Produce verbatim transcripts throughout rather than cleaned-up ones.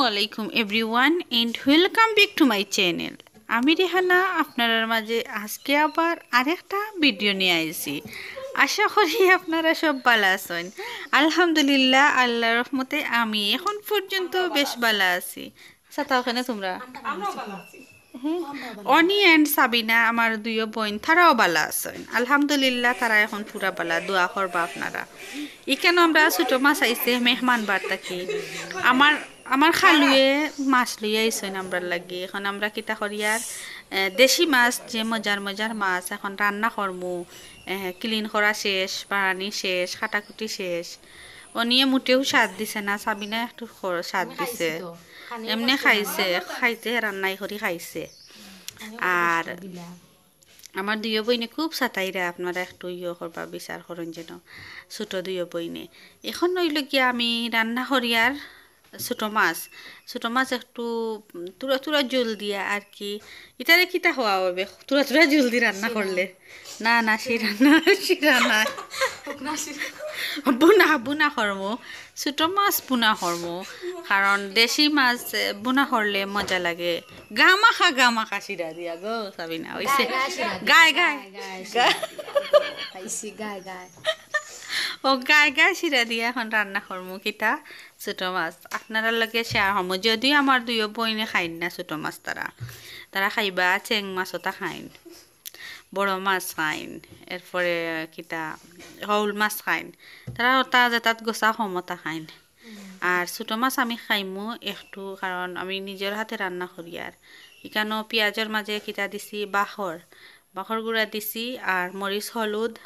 Alaikum everyone and welcome back to my channel. আমি রেহানা আপনারার মাঝে আজকে আবার আরেকটা ভিডিও নিয়া আইছি। আশা করি আপনারা সব ভালা আছইন। আলহামদুলিল্লাহ, আল্লাহর রহমতে আমি এখন পর্যন্ত বেশ ভালা আছি। আচ্ছা, তাও কেনে তোমরা? আমরাও ভালা আছি। হ্যাঁ। অনি and সাবিনা, আমার দুইও বইন, তারাও ভালা আছইন। আলহামদুলিল্লাহ, তারা এখন পুরা ভালা, দোয়া করবা আপনারা। ইখানো আমরা ছোট মাছ আইছে মেহমান বাড়ি থাকি। আমার, আমার খালুয়ে মাছ লইয়া আইছইন আমরার লাগি। এখন আমরা কিতা করিয়ার, এ, দেশি মাছ, যে মজার মজার মাছ, এখন রান্না করমু। এ, clean করা শেষ, বাড়ানি শেষ, কাটাকুটি শেষ। অনিয়ে মোটেও স্বাদ দিছে না, সাবিনা একটু খ-, স্বাদ দিছে। এমনে খাইছে, খাইতে রান্নাই করি খাইছে। আর আমার দুইও বইনে খুব সাতাইরা, আপনারা একটু ইয়ে করবা, বিচার করইন যেন, ছোট দুইও বইনে। এখন অইলো গিয়া আমি রান্না করিয়ার ছোট মাছ, ছোট মাছ একটু তুরা তুরা জুল দিয়া আর কি। ইতারে কিতা কওয়া অইবে তুরা তুরা জুল দি রান্না করলে? না, না, শিরা না, শিরা না। বুনা, বুনা করমু, ছোট মাছ বুনা করমু, কারণ দেশি মাছ, এ, বুনা করলে মজা লাগে। গামাখা, গামাখা শিরা দিয়া গো, সাবিনা, অইছে? গায়, গায় শিরা দিয়া। গায়, গায়। গায়। খাইছি, গায়, গায়। ও গায় গায় শিরা দিয়া এখন রান্না করমু কিতা? ছোট মাছ। আপনারার লগে share করমু। যদিও আমার দুইও বইনে খাইন না ছোট মাছ তারা। তারা খাইবা চেং মাছ ওটা খাইন। বড় মাছ খাইন। এরপরে কিতা হউল মাছ খাইন। তারা ওটা যেটাত গোসা কম ওটা খাইন। আর ছোট মাছ আমি খাইমু একটু, কারণ আমি নিজর হাতে রান্না করিয়ার। ইখানো পিয়াজর মাঝে কিতা দিছি? বাখর, বাখর গুঁড়া দিছি, আর মরিচ, হলুদ,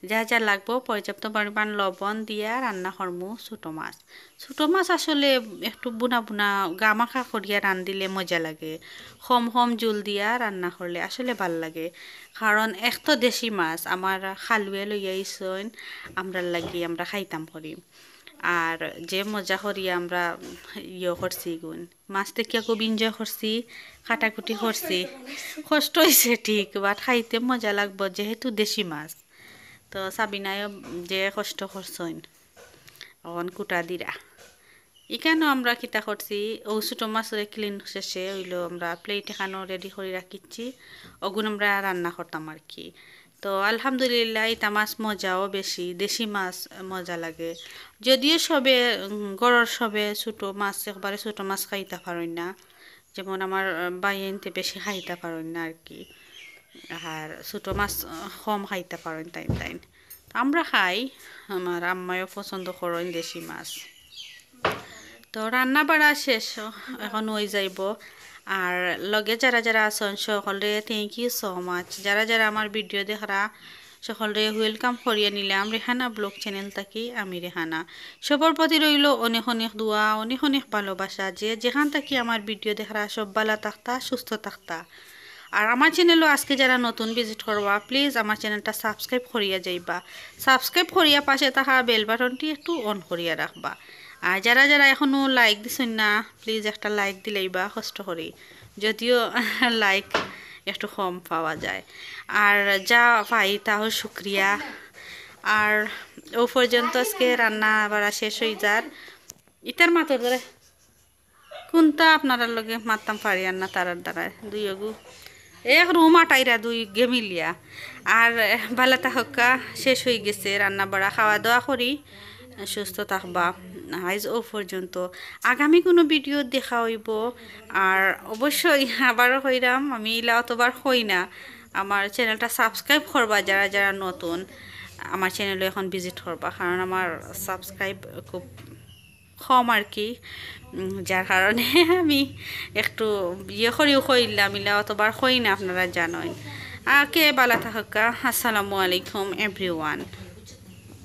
যা যা লাগবো পর্যাপ্ত পরিমাণ লবণ দিয়া রান্না করমু ছোট মাছ। ছোট মাছ আসলে একটু বুনা বুনা গামাখা করিয়া রান্ধিলে মজা লাগে, কম কম জুল দিয়া রান্না করলে আসলে ভালা লাগে। কারণ এক তো দেশি মাছ, আমার খালুয়ে লইয়া আইছইন, আমরার লাগি, আমরা খাইতাম করি। আর যে মজা করি আমরা ইয়ে করছি গুণ, মাছ দেখিয়া খুব enjoy করছি, কাটাকুটি করছি। কষ্ট অইছে ঠিক, but খাইতে মজা লাগবো যেহেতু দেশি মাছ। তো সাবিনায়ও যে কষ্ট করছইন, অখন কুটা দিরা। ইখানো আমরা কিতা করছি, ও ছোট মাছরে clean শেষে অইলো আমরা plate এখানো ready করি রাখিছি, ওগুন আমরা রান্না করতাম আর কি। তো আলহামদুলিল্লাহ, ইতা মাছ মজাও বেশি, দেশি মাছ মজা লাগে। যদিও সবে, উম, ঘরর সবে ছোট মাছ, একবারে ছোট মাছ খাইতা পারইন না, যেমন আমার, আহ, ভাইয়াইন্তে বেশি খাইতা পারইন না আর কি, আর ছোট মাছ, আহ, কম খাইতা পারইন তাইন তাইন। তো আমরা খাই, আমার আম্মায়ও পছন্দ করইন দেশি মাছ। তো রান্না বাড়া শেষ, এখন অই যাইবো। আর লগে যারা যারা আছইন সকলরে thank you so much। যারা যারা আমার ভিডিও দেখরা সকলরে welcome করিয়া নিলাম রেহানা vlog channel থাকি। আমি রেহানা, সবর প্রতি রইলো অনেক অনেক দোয়া, অনেক অনেক ভালোবাসা। যে যেখান থাকি আমার ভিডিও দেখরা সব ভালা থাকতা, সুস্থ থাকতা। আর আমার channel-ও আজকে যারা নতুন visit করবা, please আমার channel-টা subscribe করিয়া যাইবা। Subscribe করিয়া পাশে থাকা bell button-টি একটু on করিয়া রাখবা। আর যারা যারা এখনো like দিছইন না, please একটা like দিলাইবা কষ্ট করি, যদিও like একটু কম পাওয়া যায়। আর যা পাই তাও শুক্রিয়া। আর ও পর্যন্ত আজকে রান্না বাড়া শেষ অই যার। ইতার মাতর ধরে কুন্তা আপনারার লগে মাততাম পারিয়ার না তারার দ্বারায়। দুইওগু এক রুম আটাইরা দুইগে মিলিয়া। আর ভালা থাকউক্কা, শেষ অই গেছে রান্না বাড়া, খাওয়া দাওয়া করি, সুস্থ থাকবা। আইজ ও পর্যন্ত, আগামী কুনু ভিডিওত দেখা অইবো। আর অবশ্যই আবারও কইরাম, আমি ইলা অতবার কই না, আমার channel-টা subscribe করবা যারা যারা নতুন, আমার channel-ও এখন visit করবা, কারণ আমার subscribe খুব কম আর কি। উম, যার কারণে আমি একটু ইয়ে করিও কইলাম, ইলা অতবার কই না, আপনারা জানইন। ওকে, ভালা থাকউক্কা। আসসালামু আলাইকুম everyone।